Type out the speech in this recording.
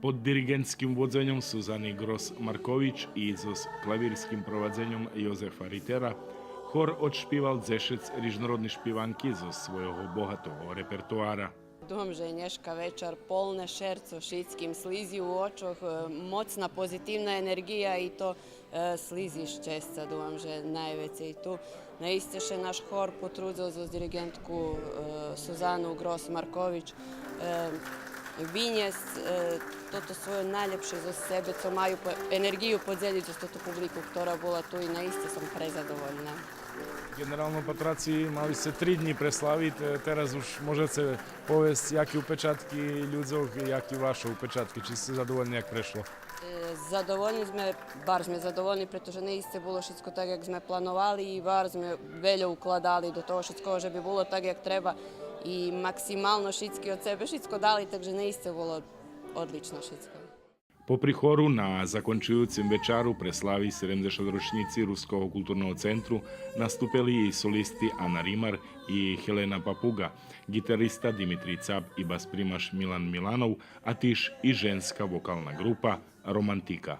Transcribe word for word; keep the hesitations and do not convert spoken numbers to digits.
Под дириґентским водзеньом Сузани Грос Маркович и зоз клавирским провадзеньом Йозефа Ритера хор одшпивал дзешец рижнородни шпиванки зоз свойого богатого репертоара. Думам же нєшка вечар полне шерцо шицким, слизи у очох, е, моцна позитивна енерґия и то, е, слизи щесца, думам же найвецей ту. Наисце ше наш хор потрудзел зоз дириґентку, е, Сузану Грос Маркович, е, винєсц, е, тото свойо найлєпше зоз себе, цо маю по-, енерґию подзелїц зоз тоту публику котра була ту и наисце сом презадовольна. Ґенерално патраци, мали сце три днї преславиц, е, тераз уж можеце повесц яки упечатки людзох, яки вашо упечатки, чи сце задовольни як прешло? Е, задовольни зме, барз зме задовольни, прето же наисце було шицко так як зме плановали и барз зме вельо укладали до того шицкого же би було так як треба и максимално шицки од себе шицко дали, так же наисце було одлично шицко. Попри хору, на закончуюцим вечару преслави седемдзешат рочнїци Руского културного центру наступели и солисти Ана Римар и Хелена Папуґа, ґитариста Димитрий Цап и бас-примаш Милан Миланов, а тиж и женска вокална ґрупа Романтика.